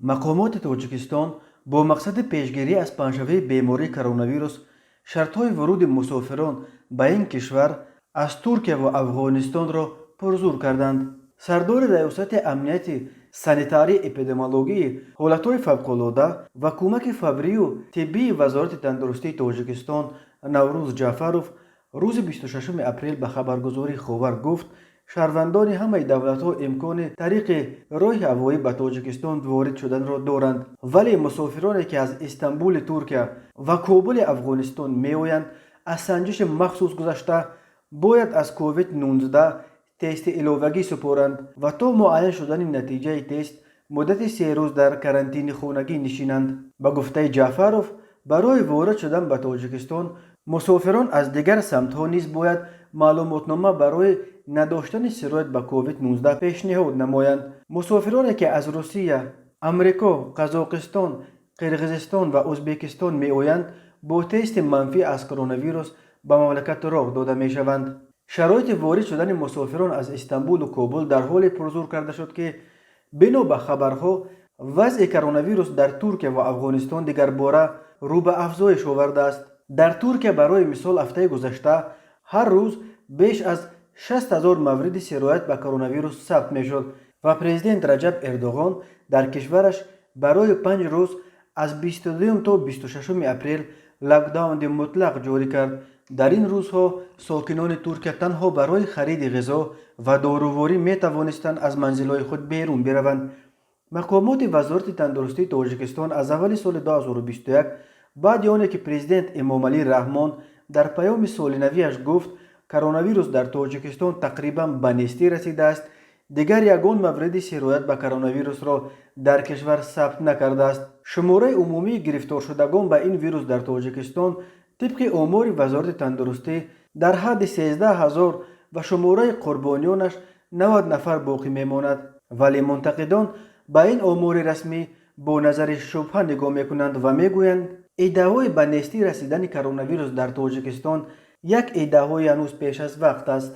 Мақомоти Тоҷикистон бо мақсади пешгирӣ аз паҳншавии бемории коронавирус шартҳои вуруди мусофирон ба ин кишвар аз Туркия ва Афғонистонро пурзур карданд. Сардори Раёсати амнияти санитарӣ, эпидемиологии, ҳолатҳои фавқулода ва кӯмаки фаврию тиббии Вазорати тандурустии Тоҷикистон Наврӯз Ҷаъфаров рӯзи 26 апрел ба хабаргузории «Ховар» гуфт, шаҳрвандони ҳамаи давлатҳо имкони тариқи роҳи ҳавоӣ ба Тоҷикистон ворид шуданро доранд, вале мусофироне, ки аз Истанбули Туркия ва Кобули Афғонистон меоянд, аз санҷиши махсус гузашта, бояд аз COVID-19 тести иловагӣ супоранд ва то муайян шудани натиҷаи тест муддати 3 рӯз дар карантини хонагӣ нишинанд. Ба гуфтаи Ҷаъфаров, барои ворид шудан ба Тоҷикистон мусофирон аз дигар самтҳо низ бояд маълумотнома барои надоштани сироят ба COVID-19 пешниҳод намоянд. Мусофироне, ки аз Русия, Амрико, Қазоқистон, Қирғизистон ва Ӯзбекистон меоянд, бо тести манфӣ аз коронавирус ба мамлакат роҳ дода мешаванд. Шароити ворид шудани мусофирон аз Истанбулу Кобул дар ҳоле пурзур карда шуд, ки бино ба хабарҳо вазъи коронавирус дар Туркия ва Афғонистон дигарбора рӯ ба афзоиш овардааст. Дар Туркия, барои мисол, ҳафтаи гузашта ҳар рӯз беш аз 60 000 мавриди сироят ба коронавирус сабт мешуд ва президент Раҷаб Эрдоғон дар кишвараш барои 5 рӯз аз 22 то 26 апрел локдауни мутлақ ҷорӣ кард. Дар ин рӯзҳо сокинони Туркия танҳо барои хариди ғизо ва доруворӣ метавонистанд аз манзилҳои худ берун бираванд. Мақомоти Вазорати тандурустии Тоҷикистон аз аввали соли 2021, баъди оне ки президент Эмомалӣ Раҳмон дар паёми солинавиаш гуфт, коронавирус дар Тоҷикистон тақрибан ба нестӣ расидааст, дигар ягон мавриди сироят ба коронавирусро дар кишвар сабт накардааст. Шумораи умумии гирифторшудагон ба ин вирус дар Тоҷикистон тибқи омори Вазорати тандурустӣ дар ҳадди 13 ҳазор ва шумораи қурбониёнаш 90 нафар боқӣ мемонад, вале мунтақидон ба ин омори расмӣ бо назари шубҳа нигоҳ мекунанд ва мегӯянд, иддаои ба нестӣ расидани коронавирус дар Тоҷикистон як иддаои ҳанӯз пеш аз вақт аст.